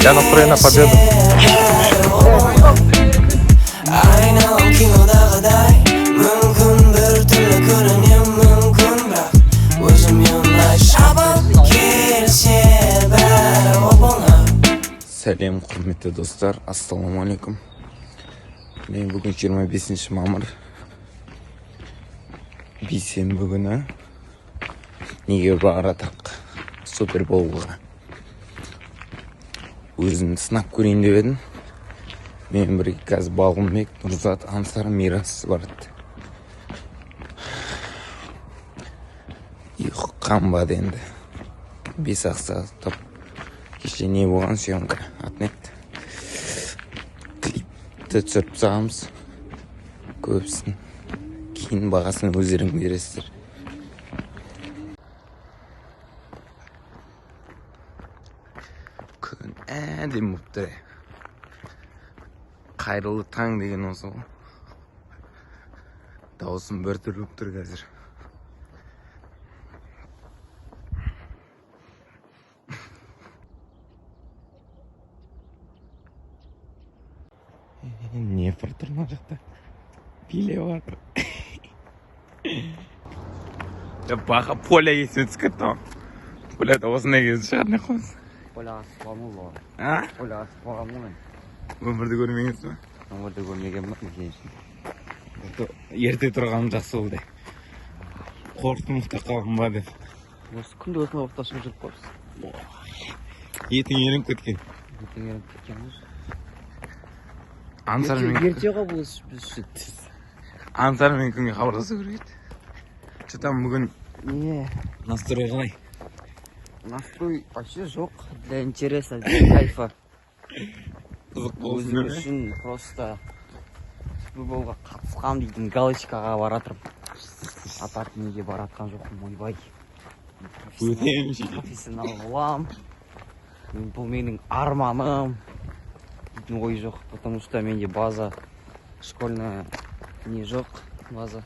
Я настроен на победу. Айналам кинодағыдай, мүмкін бір түрлі көрінем, мүмкін, бірақ өзіме ұнай шабыт келсе, бәрі оп оңай. Сәлем, құрметті достар, ассалаумағалейкум. Мен бүгін 25 мамыр, бейсенбі күні неге баратық? Суперболға. Өзімді сынап көрейін деп едім. Мен бірге қазір Балғынбек, Нұрзат, Ансар, Мирас барады. Ұйқы қанбады енді. 5-ақ сағат топ. Кеше не болған, съемка отнет. Клипті түсіріп тастағанбыз. Көбісін. Кейін бағасын өздерің бересіздер. Күн әдемі болып тұр. Қайырлы таң деген осы ғой. Дауысым біртүрлі болып тұр қазір. Не тұр мына жақта? Билеп жатыр. Бақа поля есіме түсіп кетті ғой. Поляда осындай кез шығады, не қоямыз? Поляға түсіп қалғанмын ғой. А? Поляға түсіп қалғанмын ғой мен. Өмірді көрмегенсіз ба? Өмірді көрмегенмін ба мен. Ерте тұрғаным жақсы болды. Қорқытып ұйықтап қалғым ба деп. Осы күнде осындай уақытта шығып жүріп қойыпсыз. Етің ерініп кеткен. Ертең ерініп кеткен ғой. Ансармен Ерте ғой бұл біз үшін. Ансармен күнге хабарласу керек еді. Че там бүгін Не, настрой қалай? настрой вообще жоқ. Для интереса, для кайфа. Қызық болсын Өзім деп, үшін просто футболға қатысқам дейтін галочкаға баратырмын. А так неге баратқан жоқпын, ойбай. Өтемін ше. Профессионал боламын. Бұл менің арманым дейтін ой жоқ, потому что менде база школьная не жоқ, база.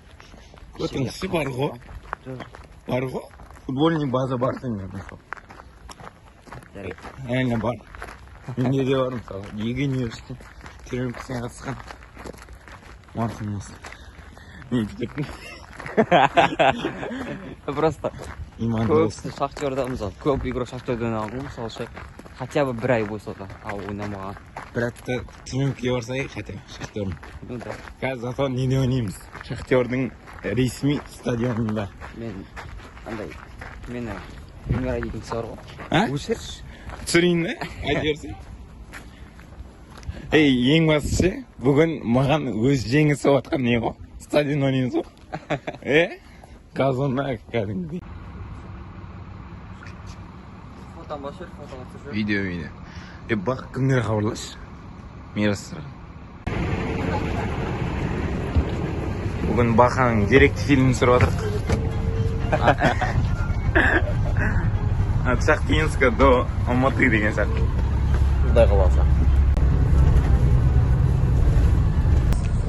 Өтіңізші, бар ғой. Жоқ. Бар ғой. Футбольный база бар сенде мысалы. Жарайды. Реально бар. Менде де бар мысалы. Екі университет тренировкасына қатысқан. Марқұм болсын. Не кеттің? Просто Иманды болсын. көбісі Шахтерда, мысалы, көп игрок Шахтерда ойнаған ғой, мысалы ше, хотя бы бір ай болса да, ал ойнамаған. Бір апта тренировкаға барсақ, хотя бы Шахтердің. Ну да. Қазір зато неде ойнаймыз? Шахтердің ресми стадионында. Мен андай мені Премьера дейтін кісі бар ғой. А? Өшірші. Түсірейін бе? Айта берсең. Ей, ең бастысы ше, бүгін маған өз жеңісі болып жатқан не ғой? Стадион ойнаймыз ғой. Е? Газонда кәдімгідей. Фотон басып жібер, фотоға түсіріп жібер. Видео, видео. Е, бақ, кімдер хабарласшы? Мирастарға. Бүгін Бақаның деректі фильмін түсіріп жатырық. От Шахтинска до Алматы деген сияқты. Құдай қаласа.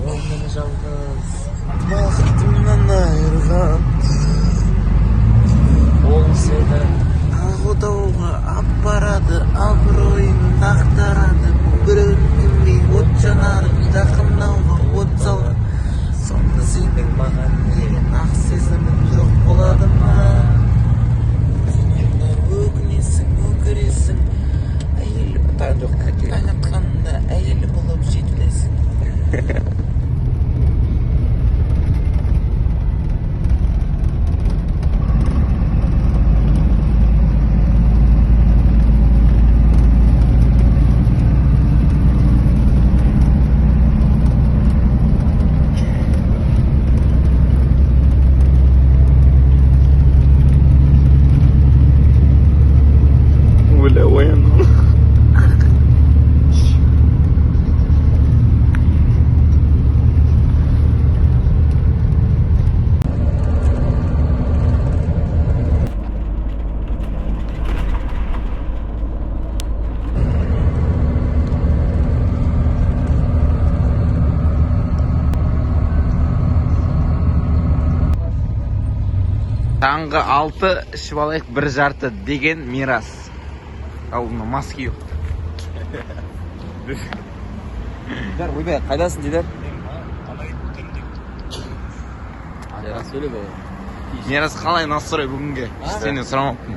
Ол мені жалғыз бақытымнан айырған, ол сені ақ отауға апарады, абыройын ақтарады, біреудің от жанады, жақындауға от салады. Сонда сенің маған деген ақ сезімің жоқ болады ма? Сен енді өкінесің, өкіресің, әйел Таң жоқ. Таң атқанда әйел болып жетілесің. Өлә, оян. Таңғы 6, ішіп алайық бір жарты деген Мирас. Ал мына маски жоқ. Дидар, ойбай, қайдасың, Дидар? Сөйле бауырым. Мирас, қалай настрой бүгінге? Сенен сұрамаппын.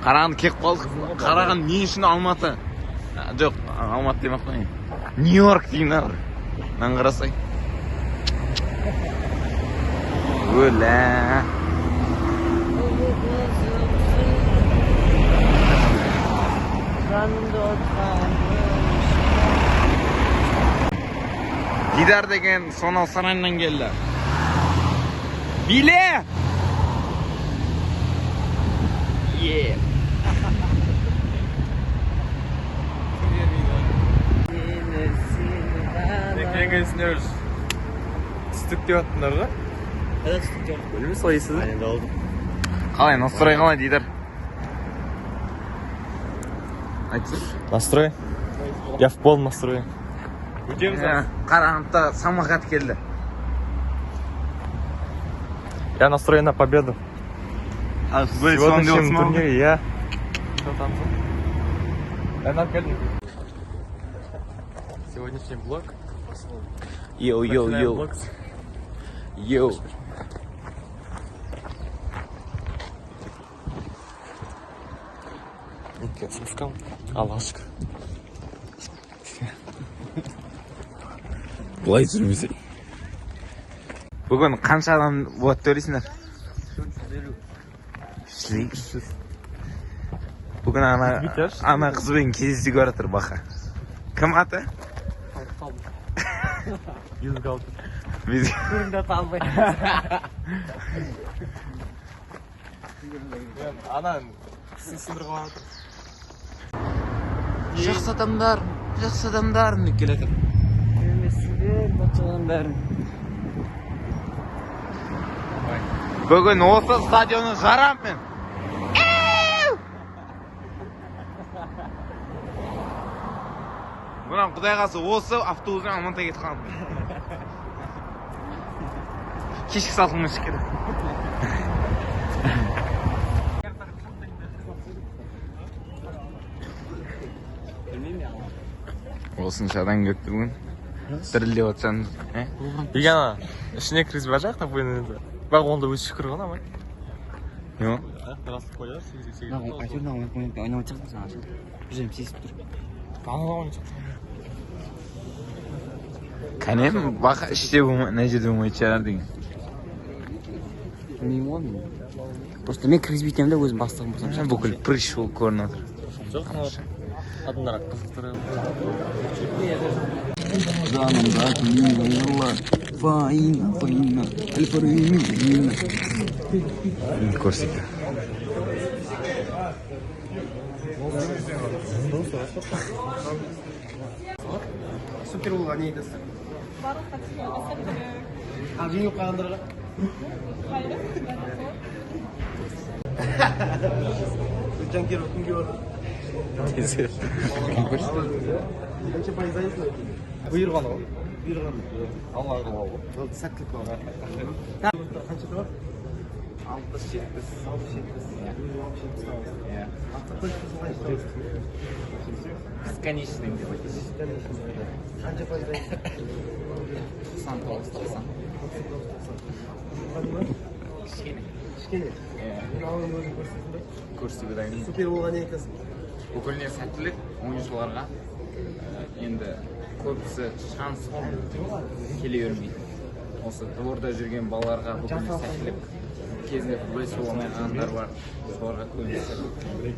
Қарағанды келіп қалдық. Қарағанды не үшін Алматы? Жоқ, Алматы демей ақ қояйын. Нью-Йорк деймін да бір. Мынаны қарасай. Өлә. Жанымда отқан. Дидар деген сонау сарайынан келді. Биле! Е. Түстік деп аттыңдар ғой. Қайда түстік деп? Білмеймін, солай естідім. Енді алдым. Қалай, настрой қалай, Дидар? Айтшы. Настрой? Я в полном настрое. Ә, Қарағандыда самокат келді. Я настроен на победу. А, В сегодняшнем турнире я... Сегодняшний блог. Йоу, йоу, Начинаем йоу. блог. Йоу. Аллаға шүкір. Былай жүрмесе. Бүгін қанша адам болады деп ойлайсыңдар? 350. Бүгін ана қызбен кездесуге бара жатыр Баха. Кім аты? Бюстгальтер. Біз Түрімді танымай. Ана тісін сындырып жатыр. Жақсы адамдар, жақсы адамдар деп келе жатыр. Емесіздер, патшаның бәрін. Бүгін осы стадионы жарам мен. Мынау құдай қаласа осы автобуспен Алматыға кетіп қаламын. Кешкі салқынмен шығып кетемін. Осынша адам келіпті бүгін. Дірілдеп отырсаңыз, ә? Неге ана ішіне кіргізбей ар жақта енді. Бірақ онда өзі шүкір ғой ана. Не ол? Әйтеуір мына ойнап жатырсың саған. Бір жерім сезіп тұр. Кәнем, Баха іште болмай, мына жерде болмайтын шығар деген. Білмеймін ғой мен. Просто мен кіргізбейтін едім да, өзім бастығым болсам. Бүкіл прыщ болып көрініп отыр. Жоқ, адамдар қызықтырып. Жанымда война, война, война. Көрсетті. Супер болған не айтасыздар? Барлық қатысушыларға сәттілік. Ал жеңіліп қалғандарға? Қайрат. Жанкеров кімге барды? Қанша пайыз айсың? Бұйырған ғой. Бұйырған. Алла қалауы. Болды, сәттілік болған. Қанша табады? 60-70. 60-70. 60-70 табасың. Иә. Автокөлік қанша табасың? Бесконечный деп айтайыншы. Қанша пайыз айсың? 99, 90. 99, 90. Кішкене. Кішкене. Иә. Алланың өзін көрсетсін бе? Көрсетуге дайынмын. Супер болған не айтасың? Бүкіліне сәттілік ойыншыларға. Енді көбісі шанс ғой, келе бермейді. Осы дворда жүрген балаларға бүкіліне сәттілік. Кезінде футболист бола алмай қалғандар бар, соларға көбіне сәттілік.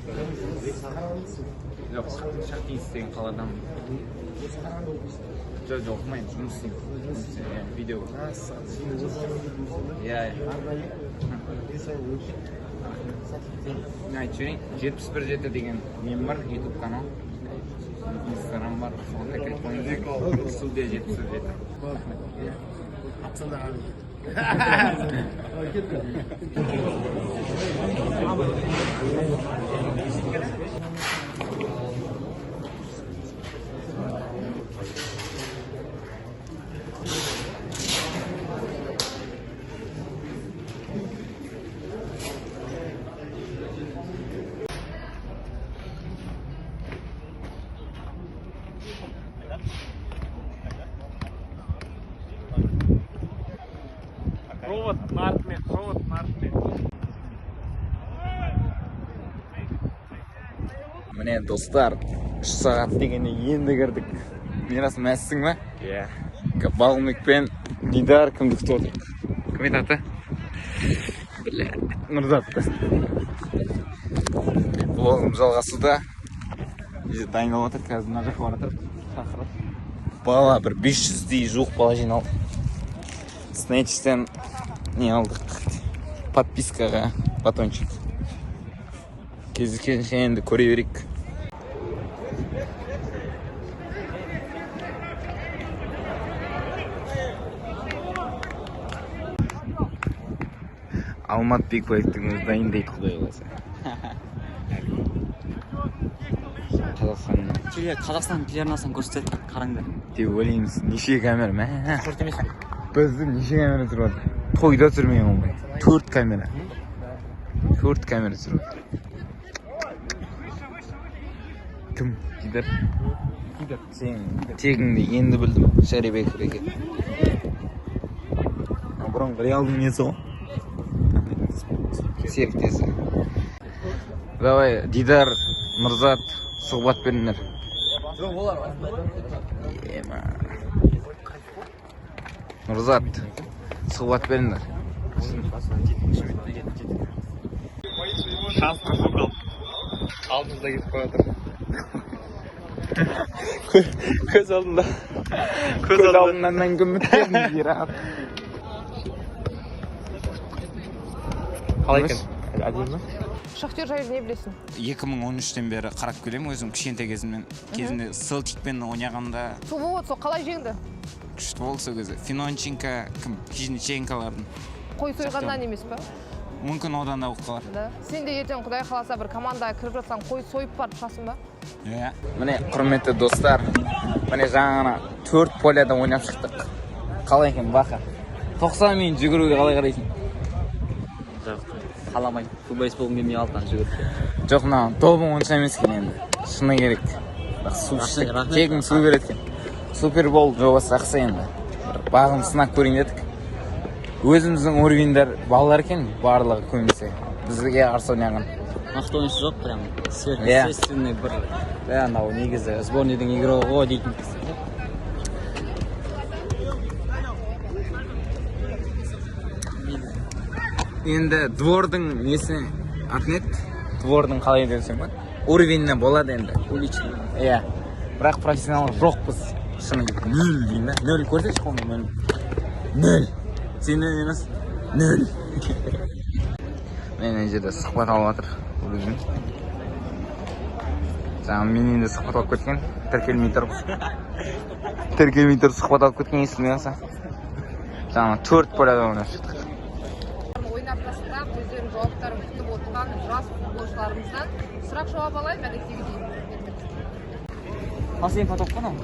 Жоқ, Шахтинск деген қаладан. Жоқ, жоқ, оқымаймын, жұмыс істеймін. Иә, видео. Иә, иә. Мен айтып жіберейін, 71 7 деген нем бар, ютуб канал, инстаграм бар, соған да кіріп қойыңыздар. Студия 71 7. Иә. Провод нарықмен, провод нарықмен. Міне, достар, 3 сағат дегенде енді кірдік. Мирас, мәзсің ба? Иә. Балмек пен Дидар кімді күтіп отыр? Кім еді аты? Бля, Нұрзат. Влогым жалғасуда. Бізде дайындалып жатыр, қазір мына жаққа бара жатыр. Шақырып. Бала бір 500-дей жуық бала жиналды. Снэчтен не алдық? Подпискаға батончик. Кездескенше енді көре берейік. Алмат Бекбаевтың өзі дайындайды, құдай қаласа. Қазақстанның Қазақстан телеарнасын көрсетеді, қараңдар. Деп ойлаймыз. Неше камера, мә? Төрт емес пе? Бізді неше камера түсіріп жатыр? Тойда түсірмеген ондай. 4 камера. 4 камера түсіріп жатыр. Кім? Дидар. Дидар. Сен тегіңді енді білдім. Шәрибеков екен. Бұрынғы Реалдың несі ғой? Серіктесі. Давай, Дидар, Нұрзат, сұхбат беріңдер. Ема. Нұрзат, сұхбат беріңдер. Шансты жоқ. Алдымызда кетіп бара жатыр. Көз алдында. Көз алдында. Алдынан мәңгі үміттенбеймін, Мирас. Қалай екен? Әдемі. Шахтер жайлы не білесің? 2013-тен бері қарап келемін өзім кішкентай кезімнен. Кезінде Селтикпен ойнағанда Сол вот, сол қалай жеңді? Күшті болды сол кезде. Финонченко, кім, Кижниченколардың. Қой сойғаннан емес па? Мүмкін одан да болып қалар. Да. Сен де ертең құдай қаласа бір командаға кіріп жатсаң, қой сойып барып шығасың ба? Иә. Міне, құрметті достар, міне жаңа ғана 4 поляда ойнап шықтық. Қалай екен, Баха? 90 минут жүгіруге қалай қарайсың? Жоқ, қаламаймын. Футболист болғым келмей қалды ана жүгіріп. Жоқ, мына добың онша емес екен енді. Шыны керек. Бірақ су іштік. Рахмет. Тегін су береді екен. Супербол жобасы жақсы енді. Бір бағын сынап көрейін дедік. Өзіміздің уровеньдер балалар екен, барлығы көбінесе. Бізге қарсы ойнаған. Мықты ойыншы жоқ, прям Иә. сверхъестественный бір. Бә, анау негізі сборныйдың игрогі ғой дейтін. Енді двордың несі аты не еді? Двордың қалай десем болады? Уровеньіне болады енді. Уличный. Иә. Бірақ профессионал жоқпыз. Шыны керек. Нөл деймін да. Нөл көрсетші қолыңды, нөл. Нөл. Сен нөл емес. Нөл. Мен ана жерде сұхбат алып жатыр өзім. Жаңа менен де сұхбат алып кеткен. Тіркелмей тұрып. Тіркелмей тұрып сұхбат алып кеткен естілмей қалса. Жаңа 4 поляда ойнап шықтық. Ойнап тастап, өздерінің жауаптарын күтіп отырған жас футболшыларымыздан сұрақ жауап алайық әдеттегідей. Ал сен потоп қой анау.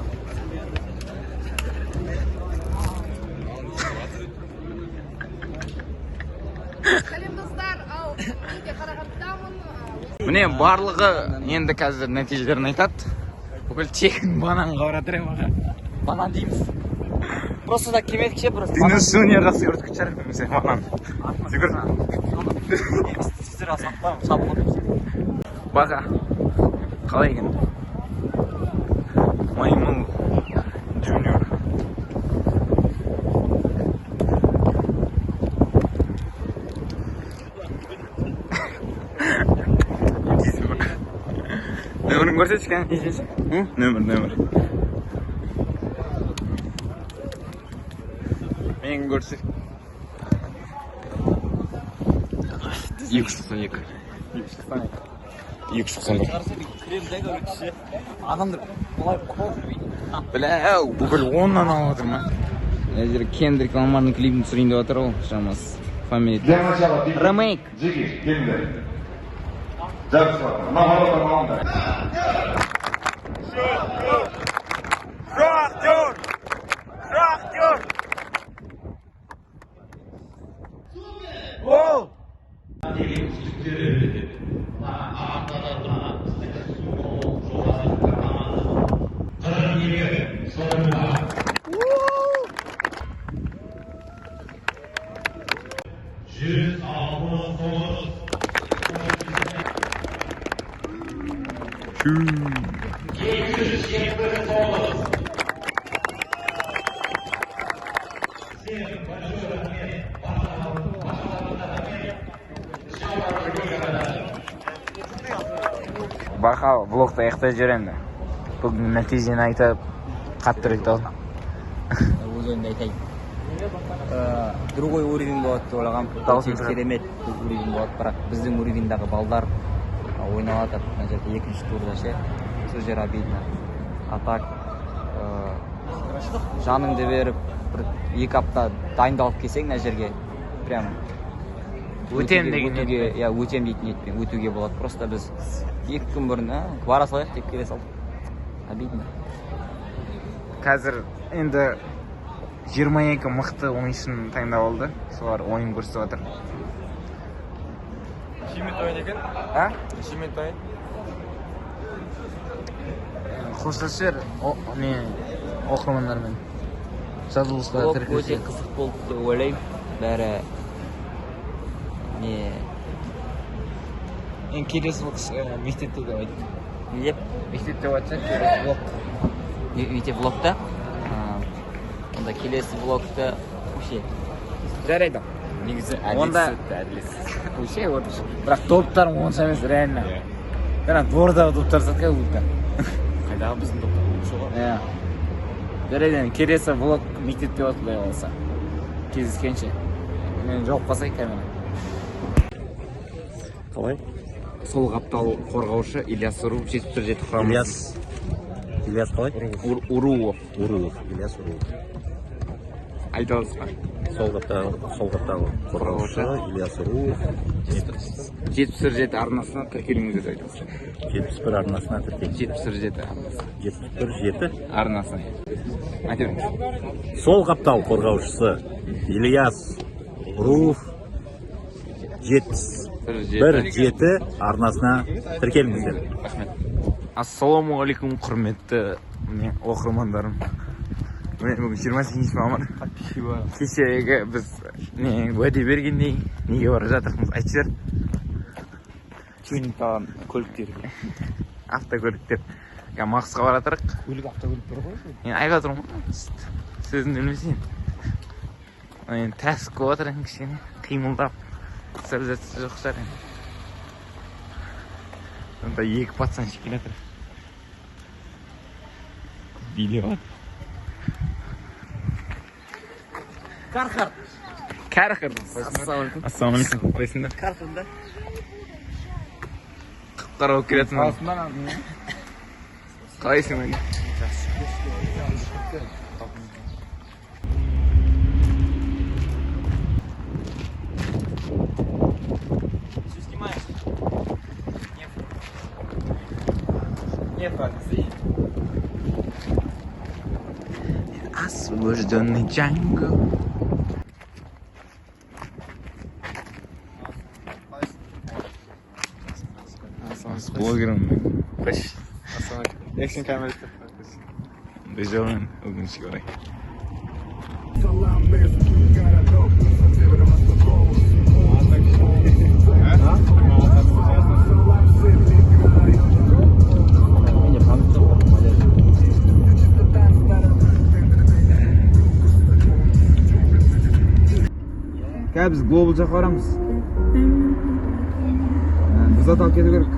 Сәлем, достар, ал мен де Қарағандыдамын. Міне, барлығы енді қазір нәтижелерін айтады. Бүкіл тегін бананға барып жатыр аға. Банан дейміз. Просто так келмедік ше, просто. Динос Джуниор жақсы көрдік шығар немесе банан. Жүгір. Сіздер асақпаймын, шабылып. Баға. Қалай екен? Маймыл Джуниор. Нөмірін көрсетші кәне. Нөмір, нөмір. Мен көрсет. 292. 292. 291. Адамдар олай қол жүрмейді. Бля, бүкіл оннан алып жатыр ма? Мына жерде Кендрик Ламардың клипін түсірейін деп жатыр ғой, шамасы. Фамилия. Для начала беги. Ремейк. Джиги, келіңдер. Жарысып жатыр. Мына воротаны алыңдар. Шахтер! Шахтер! Гол! Баха, влогты аяқтай жібер енді. Бүгін нәтижені айтып, қатты рет. Өз ойымды айтайын. Другой уровень болады деп ойлағанмын. Дауысын Өте шығар. керемет уровень болады, бірақ біздің уровеньдағы балдар ойнап жатыр мына жерде екінші турда ше. Сол жер обидно. А так жаныңды беріп бір 2 апта дайындалып келсең мына жерге, прям Өтем деген өтуге, ниетпен. Иә, өтем дейтін ниетпен өтуге болады. Просто біз 2 күн бұрын бара салайық деп келе салдық. Обидно. Қазір енді 22 мықты ойыншыны таңдап алды. Солар ойын көрсетіп жатыр. Неше минут ойын екен? А? Неше минут ойын? Қоштасып жібер, не, оқырмандармен. Жазылысқа Блог өте тіркелсе. қызық болды деп ойлаймын. Бәрі не. Енді келесі влог мектепте деп айт. Не деп? Мектепте деп айтсаң, келесі влог. Мектеп влогта. Онда келесі влогты вообще Жарайды. Негізі Онда- әділетсіз өтті, әділетсіз. Вообще вот. Бірақ топтар онша емес, реально. Бірақ двордағы топтар сатқан как будто. Қайдағы біздің топтар онша ғой. Иә. Жарайды, енді келесі влог мектепте болады, құдай қаласа. Кездескенше. Мен жауып қалсай камера. Қалай? Сол қаптал қорғаушы Ильяс Уруов, 71 құрамасы. Ильяс. Ильяс қалай? Уруов. Уруов. Ильяс Уруов. Айта аласыз ба? Сол қаптал қорғаушы Ильяс Уруов. 71 арнасына тіркеліңіздер деп айтасыз. 71 арнасына тіркеліңіздер. 71 арнасы. 71 7 Арнасына. Айта беріңіз. Сол қаптал қорғаушысы Ильяс Уруов 71 7 арнасына тіркеліңіздер. Рахмет. Ассалаумағалейкум, құрметті міне оқырмандарым. Міне бүгін 28 мамыр. Кешегі біз не уәде бергендей неге бара жатырмыз, айтып жібер. Тюнингтаған көліктерге. Автокөліктер. Я Максқа бара жатырық. Көлік, автокөлік бар ғой. Мен айтып жатырмын ғой. Сөзімді білмесең. Енді трафик болып жатыр енді, кішкене қимылдап. Цивилизация жоқ шығар енді. Онда екі пацанчик келе жатыр. Билеп жатыр. Кархарт. Кархарт. Ассалаумағалейкум. Ассалаумағалейкум. Қалайсыңдар? Кархарт да. Қап-қара болып келе жатсың. Қалайсың, Мәди? Все снимаешь? Нет. Нет, ладно, заедь. Освобожденный Джанго. Блогерім. Қош. Ассалаумағалейкум. Экшн камера. Біз жоқ, өкінішке орай. Менде память жоқ. Қазір біз Глобал жаққа барамыз. Біз зат алып кету керек.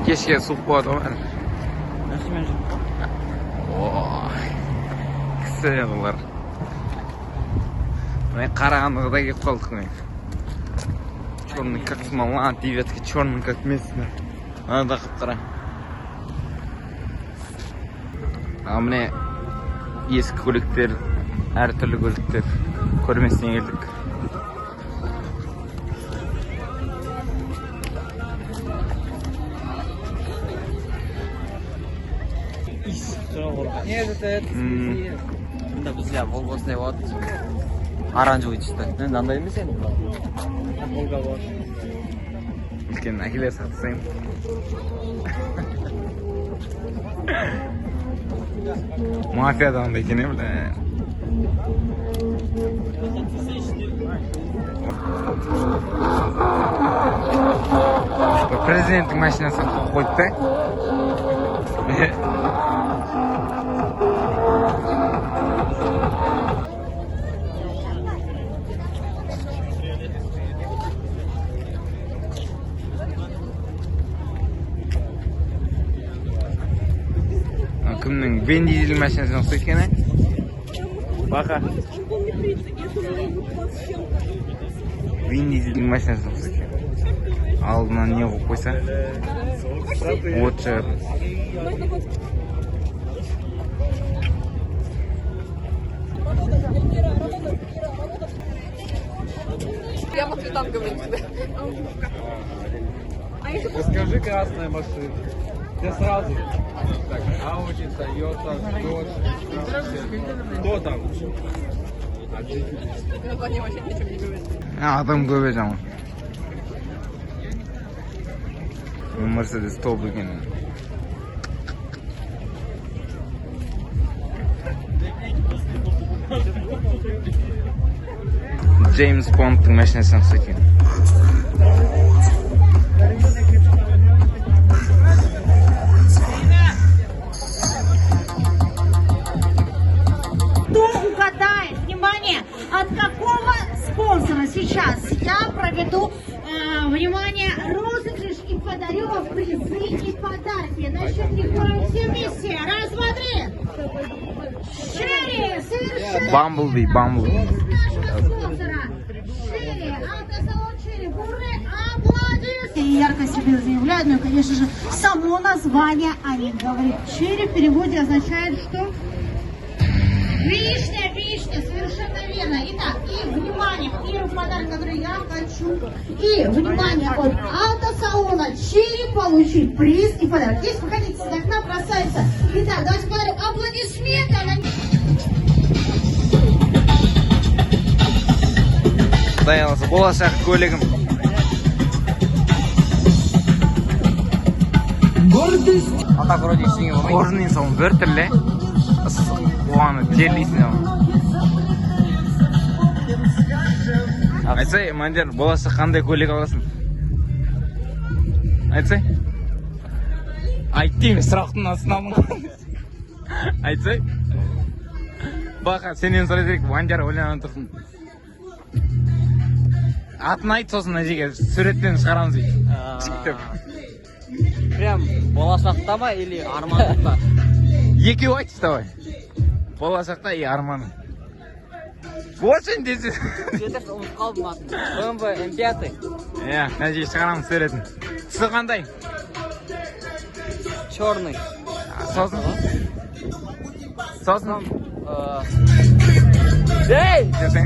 Кешке суық болады ғой бәрі. Машинамен жүріп. О, кісі олар. Міне, Қарағандыға да келіп қалдық міне. Черный как смола, девятка черный как местный. Ана да қап-қара. Ал міне ескі көліктер, әртүрлі көліктер көрмесіне келдік. Нет, это мында бізде Волга осындай болады. Оранжевый түсті. Енді андай емес енді. Волга болады. Үлкен әкелер сатсайым. Мафияда андай екен, бля. Президенттің машинасын қойып қойды да. Кімнің Вин Дизель машинасына ұқсайды екен, ә? Бақа. Вин Дизельдің машинасына ұқсайды екен. Алдына не қойып қойса? От жағып. Я по цветам говорю тебе. Расскажи красная машина. Я сразу. Так, Audi, Toyota, Dodge. Кто там? Название вообще ничего не говорит. Адам көп екен. Мерседес топ екен. Джеймс Бондтың машинасына ұқсайды екен. Кто угадает, внимание, от какого спонсора сейчас я проведу, внимание, розыгрыш и подарю вам призы и подарки. На счет три все вместе. Раз, два, три. Шерри, совершенно Бамблби, Бамблби. нашего спонсора. Шерри, автосалон Шерри, бурные аплодисменты. И ярко себе заявляют, ну и, конечно же, само название о них говорит. Черри в переводе означает, что... Вишня, вишня, совершенно верно. Итак, и внимание, первый подарок, который я хочу. И внимание, от автосалона Черри получить приз и подарок. Здесь выходите с окна, красавица. Итак, давайте подарим аплодисменты. Она... Құдай қаласа, болашақ көлігім. А так вроде ештеңе болмайды. Кожаный салон бір түрлі. Ысық болғаны терлейсің ау. Айтсай, Мандер, болашақ қандай көлік аласың? Айтсай. Айт деймін, сұрақтың астына алынған. Айтсай. Бақа, сенен сұрай керек, Мандер ойланып тұрсын. Атын айт, сосын мына жерге суреттен шығарамыз дейді. Жігіттер. Прям болашақта ма или армандық па? Екеуі айтшы, давай. Болашақта и арманы. Вот сен десе. Жетіп ұмытып қалдым атын. BMW M5. Иә, мына жерге шығарамыз суретін. Түсі қандай? Черный. Сосын? Сосын? Ей! Десең.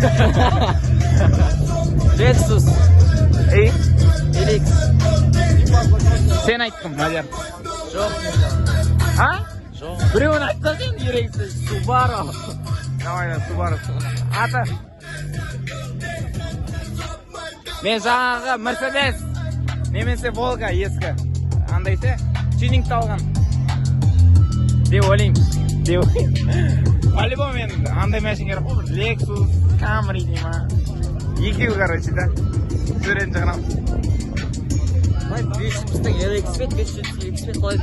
Lexus Ей, LX. Сен айттың, Мадияр. Жоқ. А? Жоқ. Біреуін айтса сен ерегісіз. Subaru. Давай, да, Subaru. Аты. Мен жаңағы Мерседес немесе Волга ескі. Андай ше, тюнингті алған. Деп ойлаймын. Деп ойлаймын. По-любому мен андай машина керек қой, бір Lexus, Camry дей ма. Екеуі, короче, да. Суретін шығарамыз. Былай 570-тің LX пе, 570 пе, қалай?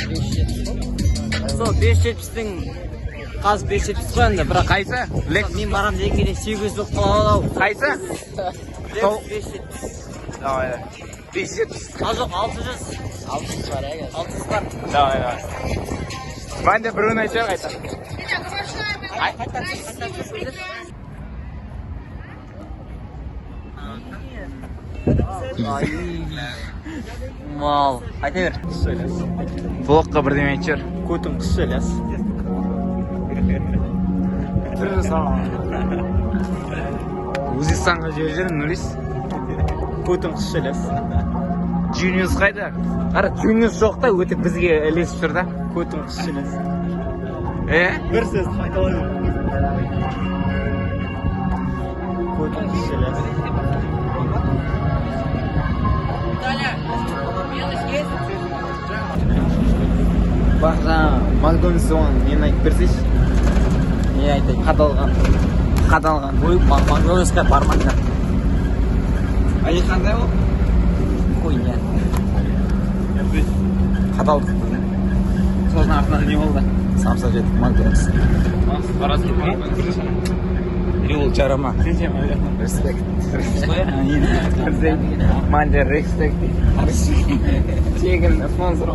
570. Сол 570-тің қазір 570 қой енді, бірақ Қайсы? Lexus. Мен барам дегенге 800 болып қалады ау. Қайсы? Сол. Lexus 570. Давай, да. 570. А жоқ, 600. 600 бар, иә, 600 бар. Давай, давай. Мен де біреуін айтып жібер қайта. Итак, уважаемые, красивые, прекрасные. Мал. Айта бер. Влогқа бірдеме айтып жібер. Көтің қыс Ілияс. Түрі салған. Өзбекстанға жіберіп жіберем, Нұрис. Көтің қыс Ілияс. Джуниус қайда? Қара, Джуниус жоқ та, өтіп бізге ілесіп жүр да. Көтің қыс емес. Е? Бір сөз қайталай бер. Көтің қыс емес. Бақ, жаңа Макдональдс оған нені айтып берсейші? Не айтайын? Қадалған. Қадалған. Ой, Макдональдсқа бармаңдар. Ай, қандай ол? Хуйня. Қадалдық. Сосын артынан не болды? Самса жедік Макдональдс. Или ол жарама? Респект. Мандер респект. Тегін спонсор.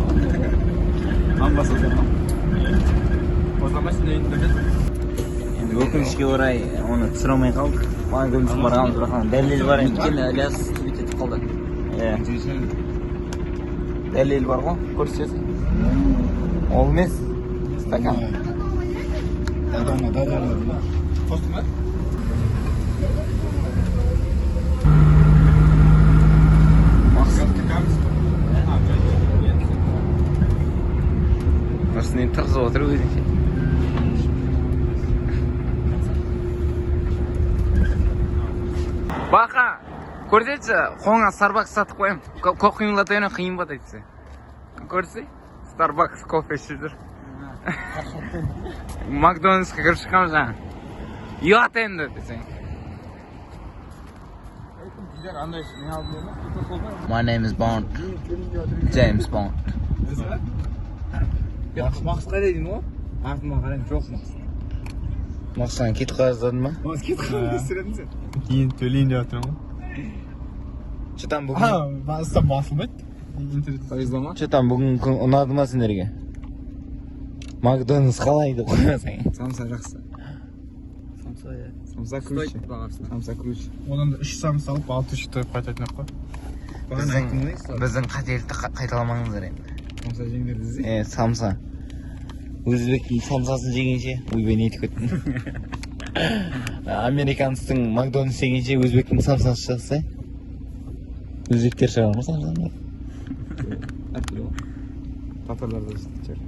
Амбассадор ма? Енді өкінішке орай оны түсіре алмай қалдық. Макдональдсқа барғанбыз, бірақ ана дәлел бар енді. Өйткені Ілияс твит етіп қалды. Иә. Дәлел бар ғой, көрсетесің. Ол емес. Стакан. Да, Қостың ба? Нұрсын енді тырысып отыр өзінше. Бақа, көрсетші, қолыңа Starbucks сатып қоямын. Көп қиынлата берме, қиын ба айтса. Көрсе, Starbucks кофе ішіп жүр. Макдональдсқа кіріп шыққанмын жаңа. Ұят енді десең. My name is Bond. James Bond. Мақс қайда деймін ғой? Артыма қараймын, жоқ Мақс. Мақсұтан кетіп қала жаздадың ба? Кетіп қалды сен. Кейін төлейін деп жатырмын ғой. Че там бүгін? Баста басылмайды. Интернет пайызда ма? Че там бүгін күн ұнады ма сендерге? Макдональдс қалай деп қоймасаң. Самса жақсы. Самса, иә. Самса круче. Самса круче. Одан да 3 самса алып, 6 тойып қайтатын ек қой. Біздің қателікті қайталамаңыздар енді. Самса жеңдер десе. Е, самса. Өзбектің самсасын жегенше, ойбай не айтып кеттім. Американецтің Макдональдс жегенше өзбектің самсасы жақсы. Өзбектер шығар ма самсаны? Әртүрлі ғой. Татарлар да жейді.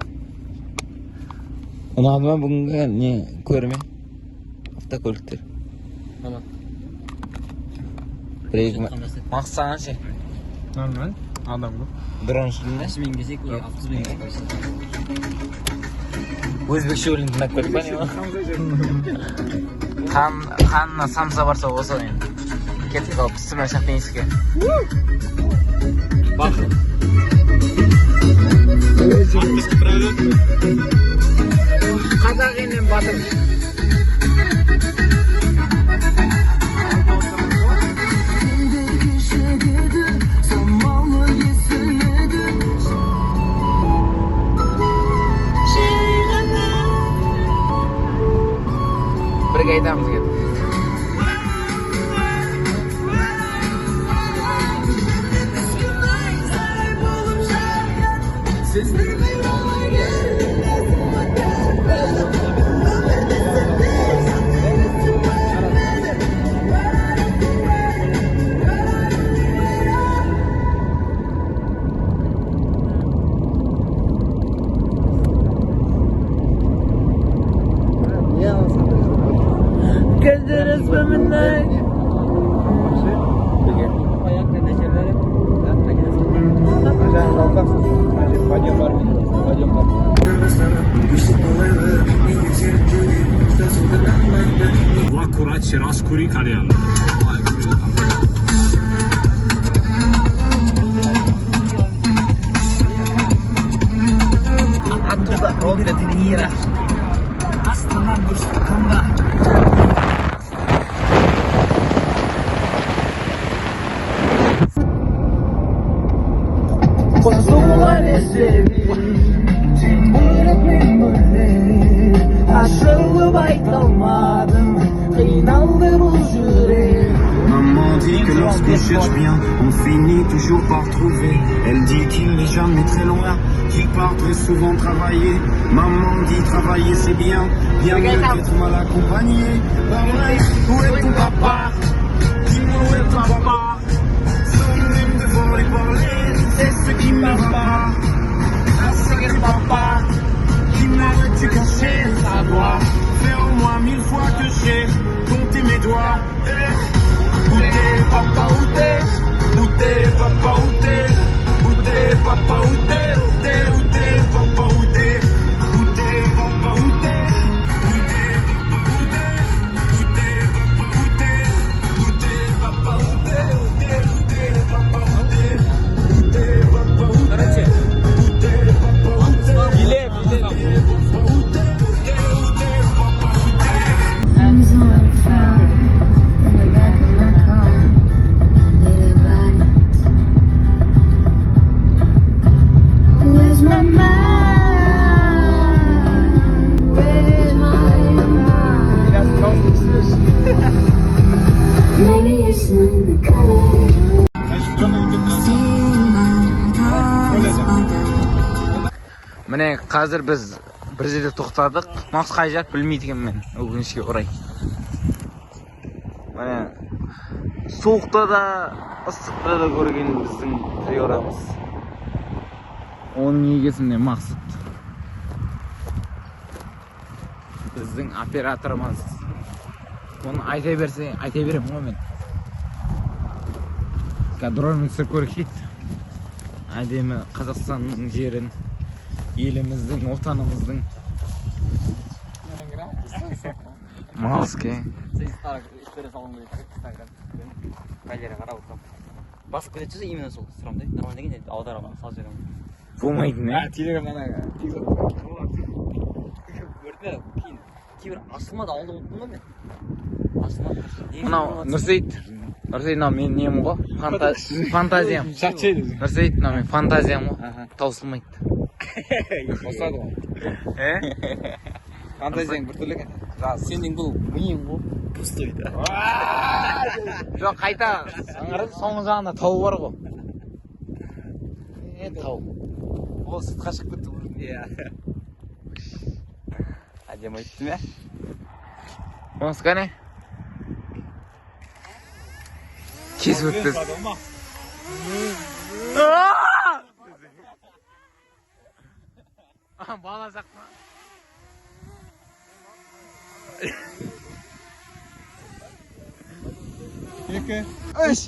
Ұнады ма бүгінгі не көрме? Автокөліктер. Ұнады. Бір екі Мақсат саған ше? Нормально. Адам көп. Дрон ұшырдың ба? Таксимен келсек, ой, автобуспен келсек. Өзбекше өлең тыңдап көрдік па не? Қанына самса барса осы енді. Кеттік ал, пісірме шахтинскке. Бақыт. Қазақ елінен батыр. Бірге айтамыз кеттік. Оттуда Роберт Де Ниро. Астана Нұрсұлтанға. Ашылып айта алмадым, қиналды бұл жүрек. Maman dit que lorsqu'on cherche bien, on finit toujours par trouver. Elle dit qu'il n'est jamais très loin, qu'il part très souvent travailler. Maman dit travailler c'est bien, bien mieux qu'être mal accompagné. Pareil, où est ton papa? Dis-moi où est ton papa? Sans même devoir lui parler. C'est ce qui ne va pas, un secret papa qui m'aurait dû cacher. Ça doit faire au moins 1000 fois que j'ai compté mes doigts. Où t'es papa, où t'es? Où t'es papa, où t'es? Où t'es papa, où t'es? Où t'es, où t'es papa, où t'es? Où t'es papa, où t'es? Où t'es papa, où t'es? Où t'es papa, où t'es? Où t'es papa, où t'es? Où t'es, où t'es papa, où t'es? Où t'es papa, où t'es? Où t'es papa, où t'es? Il est, Où t'es papa, où t'es? Où t'es, où t'es papa, où t'es? Hands on fire in the back of my car. Little body. Where's my mind? Where's my mind? Maybe it's not in the color. Міне, қазір біз бір жерде тоқтадық. Мақсат қай жақ білмейді екенмін мен, өкінішке орай. Міне, суықта да, ыстықта да көрген біздің приорамыз. Оның егесі міне Мақсат. Біздің операторымыз. Оны айта берсе, айта беремін ғой мен. Қазір дронмен түсіріп көрейік дейді. Әдемі Қазақстанның жерін, еліміздің, отанымыздың. Малский. История салғым келеді инстаграм галерея қарап отырамын, басып кетеді же, именно сол сұрамын да, нормально екен, аударамын, салып жіберемін. Болмайтын, ә? Телеграмнан көрдім бе, кейін кейбір ашылмады, ауылда ұмыттым ғой мен, ашылмады. Мынау Нұрсейіт. Нұрсейіт, мынау менің нем ғой? Фантазиям. Нұрсейіт, мынау менің фантазиям ғой. Таусылмайды. Қосады ғой. Ә? Фантазияң біртүрлі екен. Сенің бұл миың ғой, пустой да. Жоқ, қайта соңғы жағында тау бар ғой. Е, тау. Ол сыртқа шығып кетті. Иә, әдемі айтты ме? Онысы кәне? Кесіп өтті. Бала жақ па? Екі. Үш.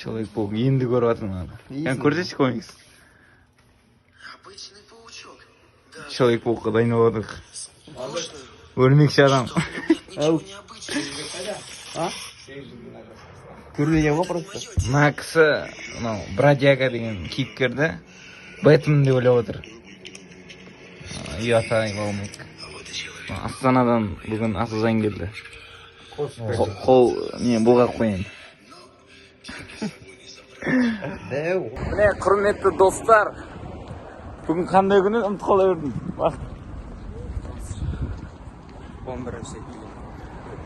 Человек-паук енді көріп жатырмын ана. Яғни көрсетші комикс. Человек-паукқа дайындалып жатырмық. Өрмекші адам. Көрмеген ғой просто. Мына кісі мынау бродяга деген кейіпкерді Бэтмен деп ойлап отыр. Ұят-ай, болмайды. Астанадан бүгін Асылжан келді. Қол не бұлғап қояйын. Міне, құрметті достар, бүгін қандай күн еді, ұмытып қала бердім. Уақыт. 11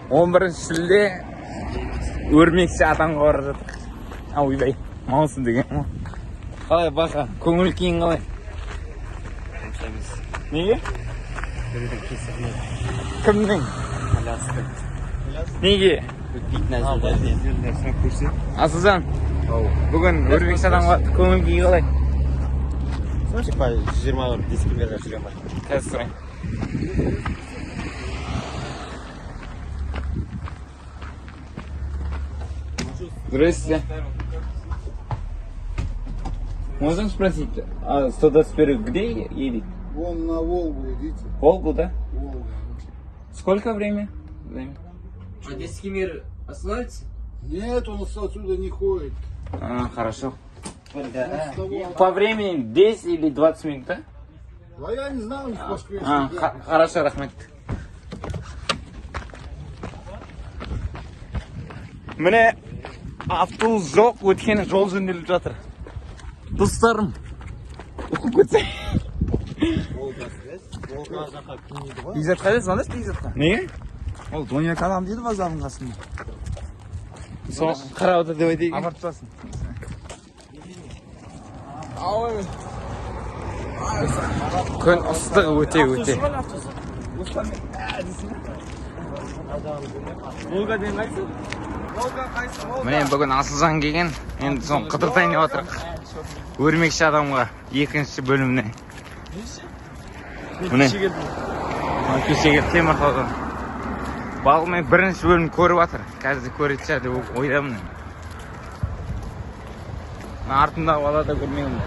11 шілде өрмекші адамға бара жаттық. А, ойбай, маусым деген ғой. Қалай, Бақа, көңіл күйің қалай? Емес. Неге? Біреудің кесірінен. Кімнің? Алястың. Неге? Өтпейтін әзілдерінен. Асылжан, бүгін өрмекші адамға көңіл күйі қалай? Типа 20 десять жүре ма? Қазір сұрайын. Здравствуйте. Можно спросить, а 121 где едет? Вон на Волгу идите. Волгу, да? Волга. Сколько время? Одесский мир остановится? Нет, он отсюда не ходит. А, хорошо. По времени 10 или 20 минут, да? А я не знаю, у них в Москве. А, хорошо, рахмет. Міне, автобус жоқ, өйткені жол жөнделіп жатыр. Достарым, оқып кетсе. Бекзат қайда, звондашы Бекзатқа. Неге? Ол 12 адам дейді базардың қасында. Сол қарап отыр деп айтайын. Апарып тастасын. Күн ыстық өте өте. Міне, бүгін Асылжан келген. Енді соны қыдыртайын деп жатырық. Өрмекші адамға екінші бөліміне. Міне. Кеше келді Теміртаудан. Балғымен бірінші бөлім көріп жатыр. Қазір көретін шығар деп ойдамын. Мына артымдағы бала да көрмеген.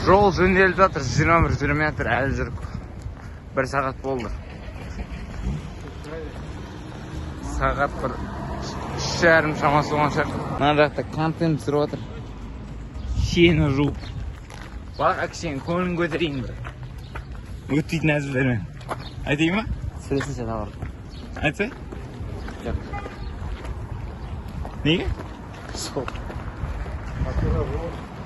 Жол жөнделіп жатыр, 21 жүрмей жатыр, әлі жүріп. 1 сағат болды. Сағат 1:30 шамасы болған шығар. Мына жақта контент түсіріп жатыр. Шені жуып. Бақ, кішкене көңілін көтерейін бір. Өтпейтін әзілдермен. Айтайын ба? Сөйлесін сен, алар. Айтса? Жоқ. Неге? Сол.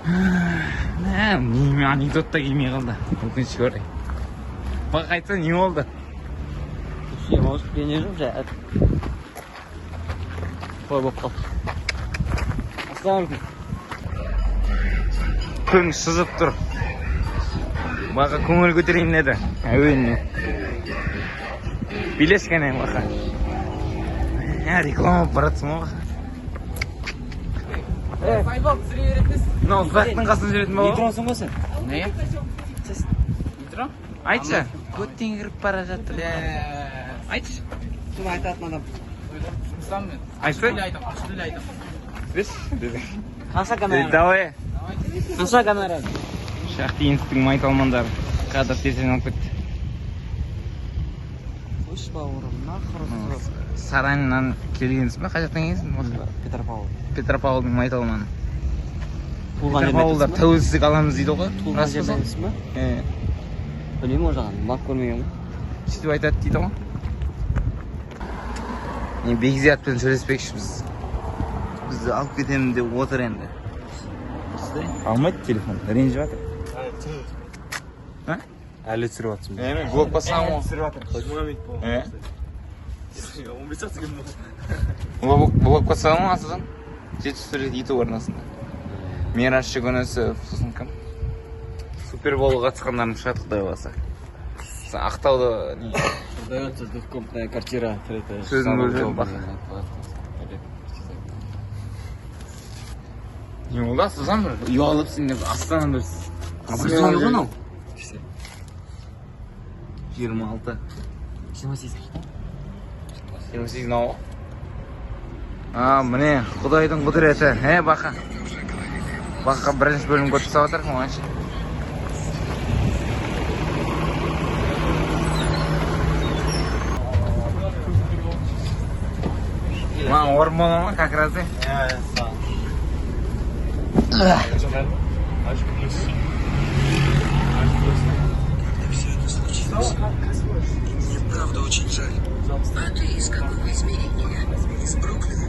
Мә, неме анекдот та келмей қалды. Өкінішке орай. Бақ, айтса, не болды? Кеше может ренжіп жай. Қой болып қалды. Ассалаумағалейкум. Күн сызып тұр. Бақа көңіл көтерейін деді. Әуеніне. Билеш кәне, бақа. Ә, реклама болып баратсың ғой, бақа. Мынау заттың қасында жүретін бала ғой. Метросың ғой сен? Не? Метро? Айтшы. Көттен кіріп бара жатыр. Айтшы. Соны айтатын адам. Айтшы. Қанша гонорар? Давай. Қанша гонорар? Шахтинсктің майталмандары. Кадр тезінен алып кетті. Қойшы, бауырым, нахрен. Сараннан келгенсің ба? Қай жақтан келгенсің? Петропавл. Петропавлдың майталманы. Туылған жерін Петропавлда айтасың ба? тәуелсіздік аламыз дейді ғой. Туылған Рас па жерін сол? айтасың ба? Е, Білмеймін ол жағын, барып көрмегенмін. сөйтіп айтады дейді ғой. Не, Бекзатпен сөйлеспекшіміз. Бізді алып кетемін деп отыр енді. Алмайды телефон, ренжіп жатыр. Әлі түсіріп жатсың. Е, мен блок басамын ғой. Түсіріп жатыр. Е, 15 секунд. блок басамын ғой Асылжан. 7 рет YouTube арнасында. Мирас Жүгінісов, сосын кім? Суперболға қатысқандарым шығады, құдай қаласа. Сосын Ақтауда не Продается двухкомнатная квартира. Сөзін бөліп бақа. Не болды, Асылжан, бір ұялып сен деп Астана бір Абыржыған ғой мынау. 26. 28. 28 мынау. А, міне, Құдайдың құдіреті. Е, бақа. Бақа бірінші бөлім көріп тастап жатыр, оңайшы. Маған орын бола ма, как раз? Правда, очень жаль. А ты из какого измерения? Из Бруклина?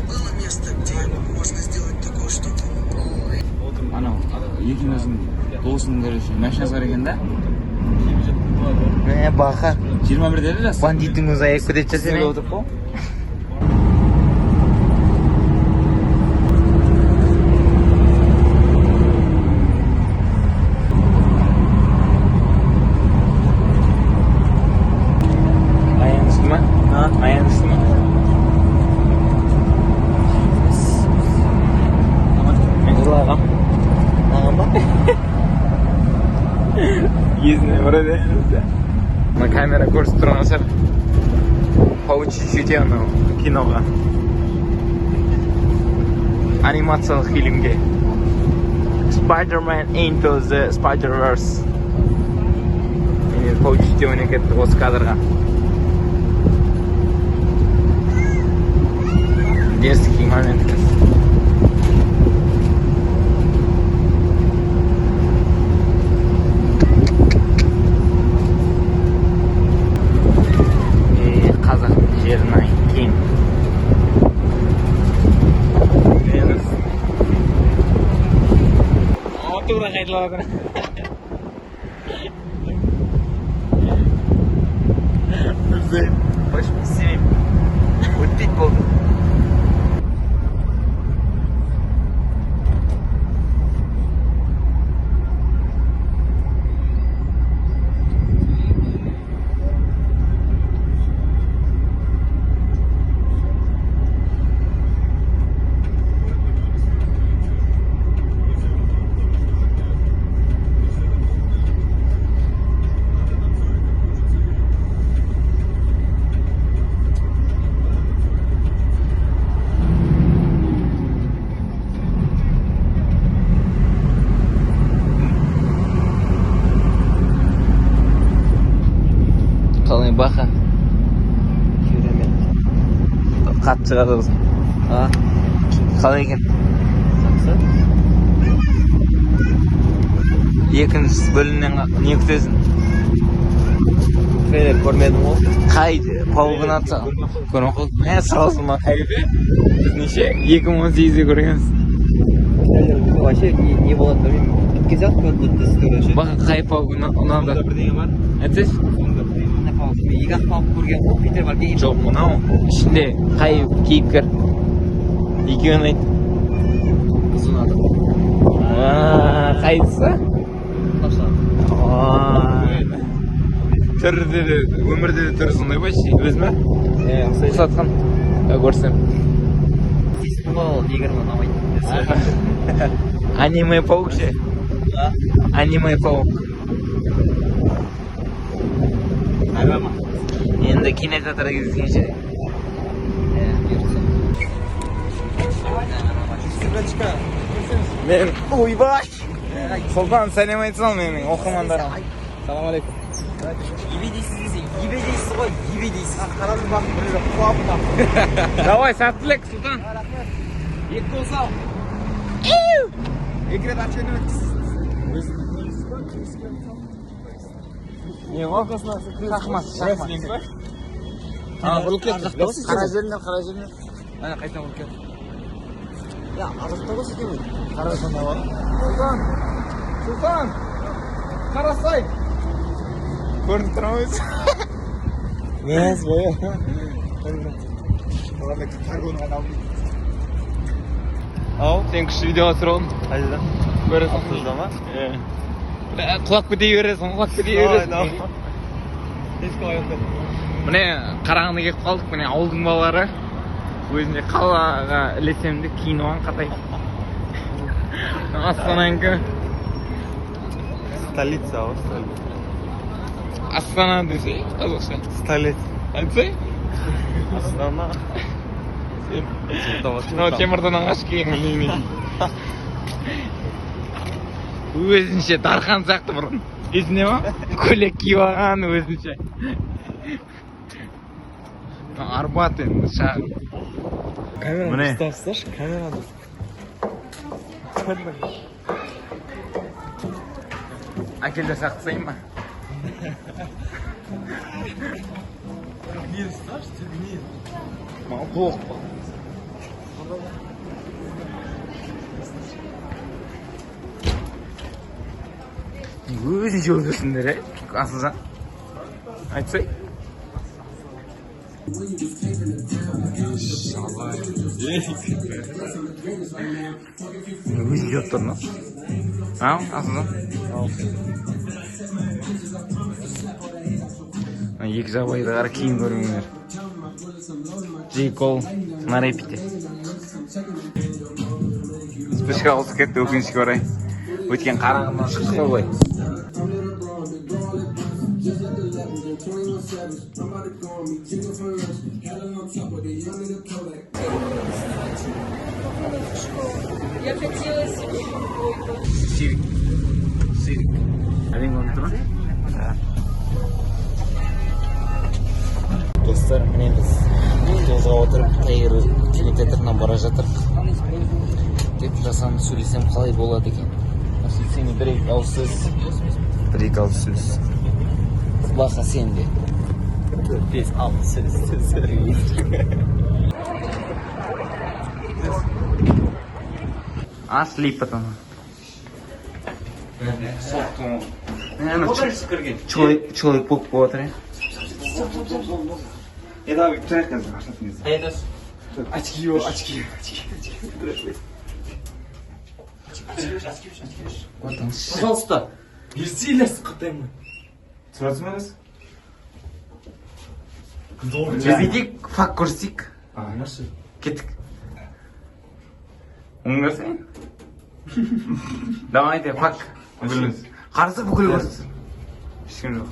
Было место, где можно сделать такую штуку. Анау екеуміздің досының, короче, машинасы бар екен да. Мә, бақа. 21 деді жас. Бандиттің өзі аяп кететін шығар сені. Отырып қой. Аяғың үсті ма? Аяғың үсті ма? Мен жылағам. Маған ба? Есіне вроде. Мына камера көрсетіп тұрған шығар. Паучий чутье анау киноға. Анимациялық фильмге. Spider-Man Into the Spider-Verse. Паучок деп ойнап кетті осы кадрға. Дерзкий момент. Қазақтың жерін ай кең. Тура қайталап жатыр. Больше не істемеймін. Өтпейді болды. Қалай бақа? Керемет. Қатты шығады осы. А? Қалай екен? Жақсы. Екінші бөлімнен не күтесің? Трейлер көрмедім ғой. Қай паук ұнады саған? Көрмей қалдым. Мә, сразу ма? Біз неше? 2018-де көргенбіз. Трейлер вообще не болады білмеймін. Біткен сияқты көрінді история ше. Бақа қай паук ұнады? Бірдеңе бар. Айтсайшы. Қандай паук? Мен екі ақ паук көрген ғой, Питер Паркер. Жоқ, мынау ішінде қай кейіпкер? Екеуін айт. Қыз ұнады. Қайсысы? Тапсырады. Түрі де, өмірде де түрі сондай ба ше? Өзі ме? Ұқсатқан. Көрсем. Естественно, ол негр ұнамайды. Аниме паук ше? Аниме паук. Енді кинотеатрға кездескенше. Бұйыртса. Мен ойбай. Сұлтан, сәлем айта сал менің оқырмандарыма. Салам алейкум. Ебе дейсіз десе, ебе дейсіз ғой, ебе дейсіз. Давай, сәттілік, Сұлтан. Екі қол сал. Екі рет очкені өткіз. Не ғой? Шахмат, шахмат. Бұрылып кетті. Қара жеріңдер, қара жеріңдер. Ана қайтадан бұрылып кетті. Я, ар жақта ғой сетевой. Қара сонда бар. Сұлтан. Сұлтан. Қарасай. Көрініп тұр ма өзі? Мәз бой. Ау, сен күшті видеоға түсіріп алдың. Қайда? Көресің. Автобуста ма? Иә. Құлап кете бересің, құлап кете бересің. Міне Қарағандыға келіп қалдық, міне ауылдың балалары. Өзіне қалаға ілесем де киініп алған қатай. Астананікі. Столица ғой, столица. Астана десе, қазақша. Столица. Айтсай. Астана. Мынау Теміртаудан қашып келген білмеймін. Өзінше Дархан сияқты бұрын. Есіңде ма? Көйлек киіп алған өзінше. Арбат енді шағын. Камераны Міне. ұстап камераны. Әкелдер сақтасайын ба? Не ұсташы, не. Маған қорықпа. Өзінше өтесіңдер, ә? Асылжан. Айтсай. Өзінше отыр, ма? Ау, Асылжан. Екі жабайды қара киім көріңдер. J. Cole на репите. Вспышка ауысып кетті, өкінішке орай. Өткен қараңғыдан шықтық қой былай. Я хотела себе. Сирик. Сирик. Әрең көрініп тұр ма? Достар, міне біз автобусқа отырып Тайгер кинотеатрына бара жатырмық. Деп жасанды сөйлесем қалай болады екен? Сен бір екі ауыз сөз. Бір екі ауыз сөз. Баха, сен де. 4, 5, 6 сөз. Асли потом. Человек паук болып отыр, иә? Давай, тұрайық қазір, ашатын кезде. Очки, очки, очки, очки. Пожалуйста. Берсейлерсіз қатаймын. Сразу емес? Біз факт көрсетейік. Nasıl? Кеттік. Оң көрсең? Давайте, факт. Қарсы бүкіл көрсін. Ешкім жоқ.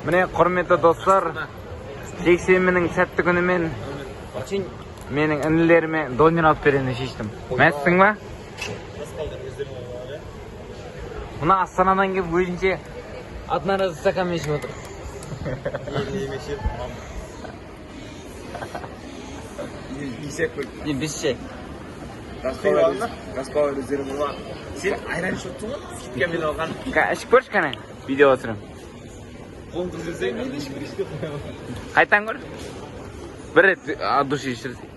Міне, құрметті достар, жексенбінің сәтті күнімен менің інілеріме донер алып беремін деп шештім. Мәзсің ба? Мына Астанадан келіп өзінше одноразовый стаканмен ішіп отыр. Не, без чай. Сен айран ішіп отырсың ғой, скидкамен алған. Ішіп көрші кәне, видео түсіремін. Қолын қыздырсаң, мен де ішіп көрейінші. Қайтадан көр. Бір рет от души ішірсең.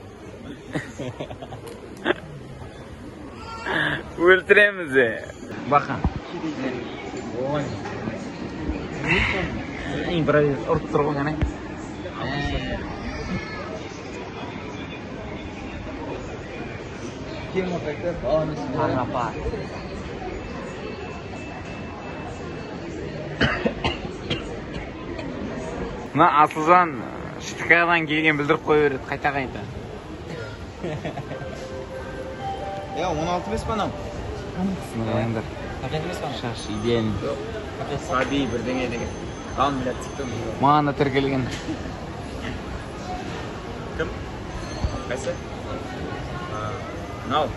Өлтіреміз е. Бақа. Ой. Импровиз ұрып тұр ғой кәне. Пара-пара. Мына Асылжан Штыкадан келген білдіріп қоя береді қайта-қайта. Я, 16 емес па анау? Сынағаңдар. Шаш идеальный. Саби бірдеңе деген. Там, блядь, тикток. Маған да тіркелген. Кім? Қайсы? Мынау.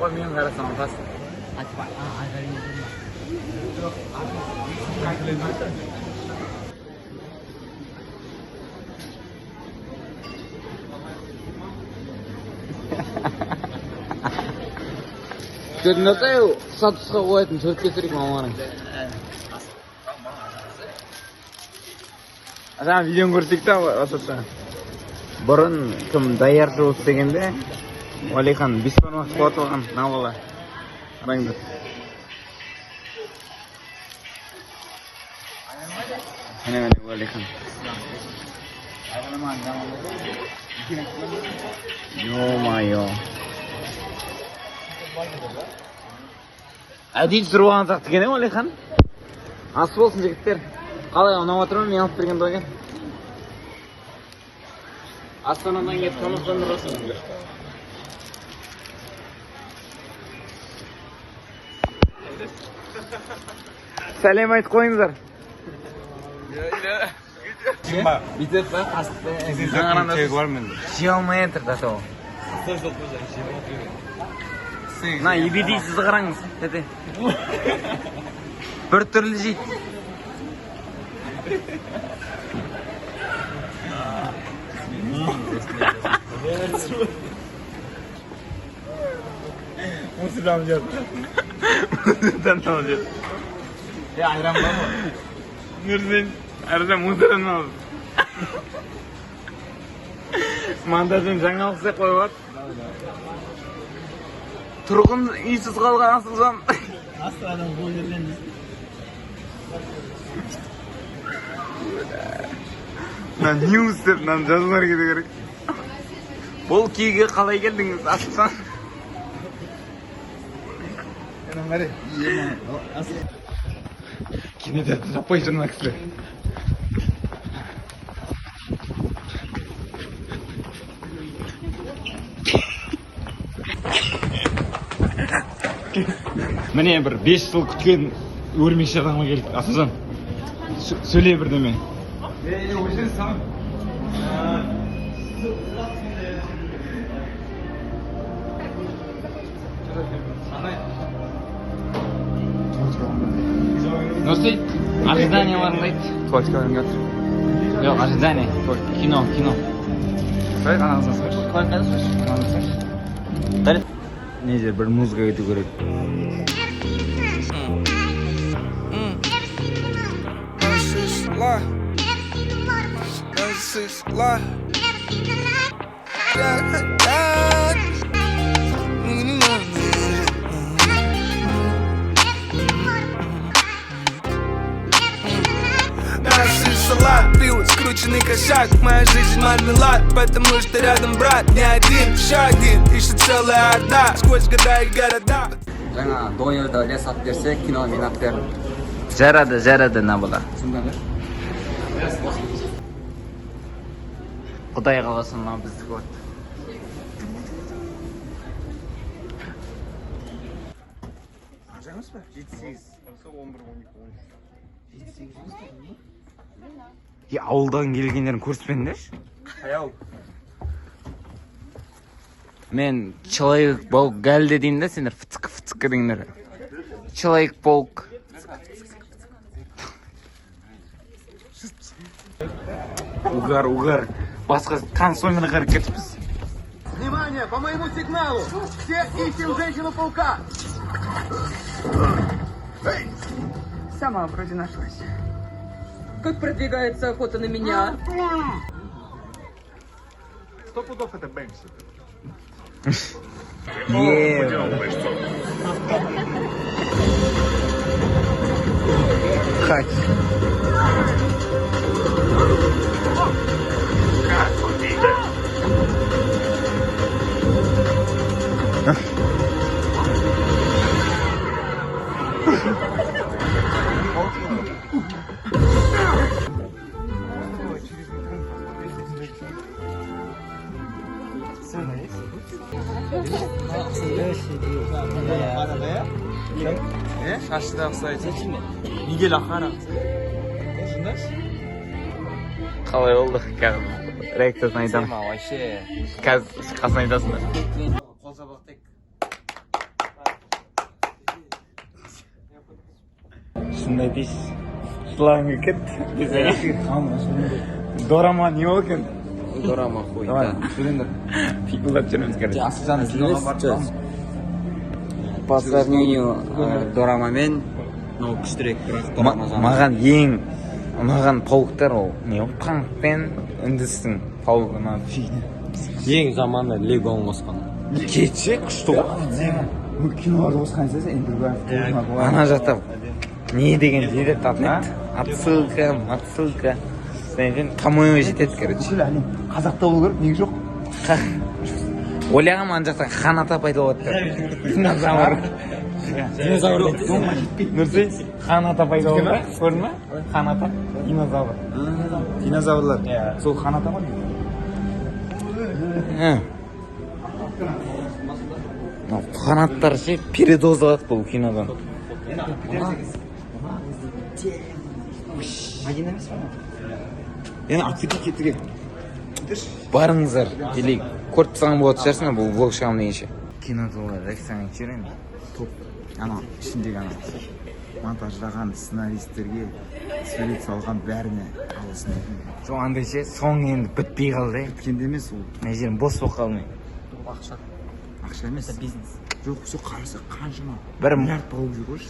Ой, мен қарасам опасно. Көрінеді, статусқа қоятын суретке түсірейік маманың. Жаңа видеоны көрсек та WhatsApp'та. Бұрын кім даяршы болып істегенде Уәлихан бес бармақ қуатып алған мына бала. Қараңдар. Міне, міне Уәлихан. Ё-моё. Әдейі түсіріп алған сияқты екен, Уәлихан. Ас болсын, жігіттер. Қалай, ұнап отыр ма мен алып берген донер? Астанадан келіп тамақтандырасың. Сәлем айтып қойыңыздар. Бүйтіп па, қасықпен. Жей алмай отыр до того. Мына ебедейсізді қараңыз, тәте. Бір түрлі жейді. Мусордан жеп. Мусордан алып жеп. Е, айран бар ма? Нұрсен, арзан мусордан алып. Монтажын жаңалық істеп қойып алады. Тұрғын үйсіз қалған Асылжан. Астанадан бұл жерден. Мына ньюс деп мынаны жазулар кету керек. Бұл күйге қалай келдіңіз, Асылхан? Кинотеатр жаппай жүр мына кісілер. Міне бір 5 жыл күткен өрмекші адамға келдік. Асылжан, сөйле бірдеме. Нұрсейіт, ожиданияларыңды айт. Туалетке барғым келіп жатыр. Жоқ, ожидание. Кино, кино. Сұрайық, анағыздан сұрайықшы. Анағыздан сұрайықшы. Не жер бір музыка кету керек. Салат, пиво, скрученный косяк. Моя жизнь мармелад, потому что рядом брат. Не один, еще один, еще целая орда. Сквозь года и города. Жаңа донерді Ілияс алып берсе, кино мен алып бердім. Жарады, жарады на бала. Құдай қаласа, мынау біздікі болады. Емес па? 7, 8. 11, 12, 13. Е, ауылдан келгендерін көрсетпеңдерші. Қай? Мен Человек паук гәлде деймін да, сендер фцк фцк деңдер. Человек паук. Угар, угар. Басқа трансформер қарап кетіппіз. Внимание, по моему сигналу! Все ищем женщину-паука! Сама вроде нашлась. Как продвигается охота на меня? Сто пудов это Бэнкси. Е. Хать. Шашы да ұқсайды. Мигель Ахара. Қалай болды? Қазір реакциясын айтамын. Вообще. Қазір шыққасын айтасыңдар. Қол шапалақтайық. Шынын айтайыншы, жылағым келіп кетті. Дорама не ол екен? Дорама хуй. Давай, сөйлеңдер. Пикілдап жүрміз, короче. Асылжан киноға барып По сравнению дорамамен, мынау күштірек, бірақ дорама жаман. Маған ең ұнаған пауктар ол не ол, танк пен үндістің паугы ұнады. Ең жаманы Легоны қосқан. Кетсе күшті ғой. Киноларды қосқан десе, Эндрю Гарфилд. Ана жақта не деген жетеді, аты не еді? Отсылка, отсылка. Содан кейін камео жетеді, короче. Бүкіл әлем қазақта болу керек, неге жоқ? Ойлағанмын, ана жақтан хан ата пайда болады деп. Динозавр. Динозавр дейді. Нұрсейіт, хан ата пайда болды ма? Көрдің ба? Хан ата, динозавр. Динозаврлар. Сол хан ата ма? Мынау фанаттар ше, передоз алады бұл кинодан. Енді алып кетейік, кеттік. Барыңыздар, или көріп тастаған болатын шығарсыңдар бұл влог шығамын дегенше. Кино туралы реакцияны айтып жібер енді. Топ. Ана ішіндегі ана монтаждаған сценаристерге, сурет салған бәріне алғысын айтамын. Жоқ, андай ше, соң енді бітпей қалды. Біткенде емес ол. Мына жерім бос болып қалды мен. Ақша. Ақша емес. Бизнес. Жоқ, все қараса қаншама Бір миллиард тауып жүр ғой.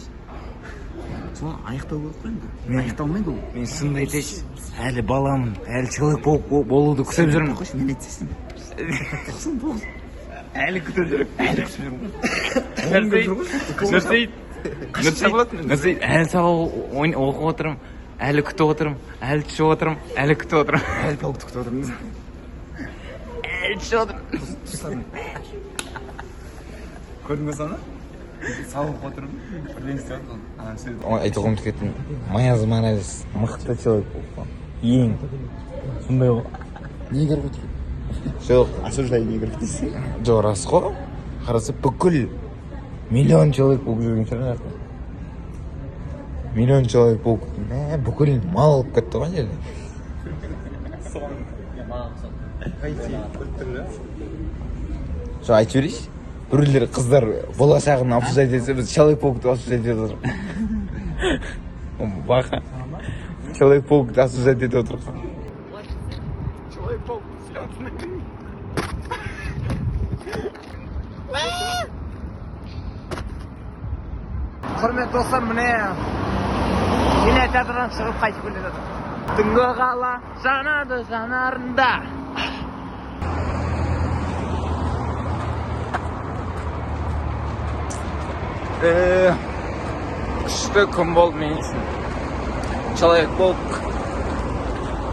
Соны аяқтау керек қой енді. Мен- Аяқталмайды ол. Мен шынымды айтайыншы, әлі баламын, әлі человек паук болуды күтіп жүрмін. Қойшы, мен айтсайсың. 99. Әлі күтіп жүрмін. Әлі күтіп жүрмін. Нұрсейіт, Нұрсейіт, Нұрсейіт, әлі сабақ оқып отырмын, әлі күтіп отырмын, әлі түсіп отырмын, әлі күтіп отырмын. Әлі паукты күтіп отырмын. Әлі түсіп отырмын. Көрдің бе соны? Салып отырмын, бірдеңе істеп жатыр, ана сурет. Айтуға ұмытып кеттім. Майлз Моралес мықты человек болып ең сондай ғой. Негр ғой. Жоқ. Осуждаю негров дейсің. Жоқ, рас қой. Қараса, бүкіл миллион человек болып жүрген шығар ана жақта. Миллион человек болып, мә, бүкіл мал болып кетті ғой ана жерде. Жоқ, айтып жіберейінші. Біреулер қыздар болашағын обсуждать етсе, біз человек паукты обсуждать етіп отырмыз. Бақа. Человек паукты обсуждать етіп отырмыз. Құрметті достар, міне, кинотеатрдан шығып қайтып келе жатыр. Түнгі қала жанады жанарында. Күшті күн болды мен үшін. Человек паук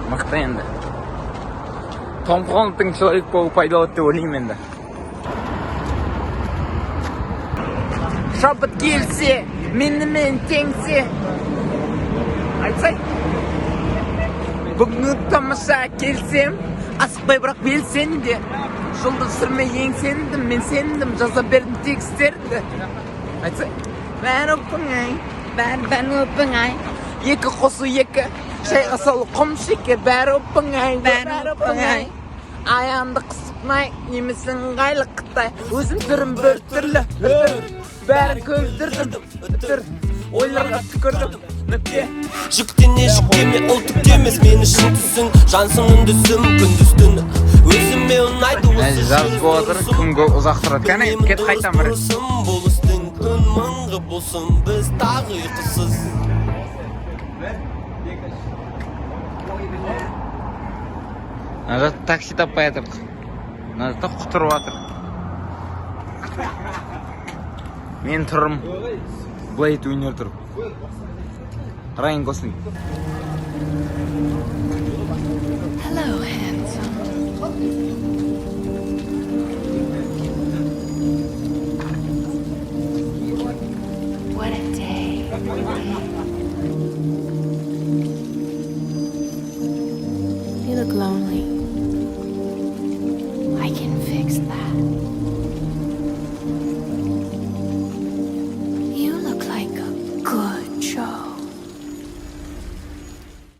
мықты енді. Том Холландтың человек паук пайда болады деп ойлаймын енді. Шабыт келсе, менімен теңсе. Айтсай. Бүгінгі тамаша келсем, асықпай, бірақ белсенде. Жұлдыз сүрме еңсендім, мен сендім, жаза бердім текстерді. Айтсай. Бәрі оп-оңай, бәрі, бәрі оп-оңай. Екі қосу екі, шайға салу құм шекер, бәрі оп-оңай, бәрі оп-оңай. Аяғымды қысып немесе ыңғайлы қытай. Өзім түрім бір түрлі, бәрін көздірдім, үтір, ойларға түкірдім, нүкте. Жүктене, жүктеме, ол түк те емес мен үшін. Түсің жансың үндісім күндіз түні өзіме ұнайды осы. Жарыс болып жатыр, кім көп ұзақ тұрады. Кәне, кет, қайтамын бір. Бұл істің күн мыңғы болсын, біз тағы ұйқысыз. Мына жақта такси таппай жатырмық. Мына жақта құтырып жатыр. Мен тұрмын. Блейд өнер тұр. Райан Гослинг. Hello, Harry.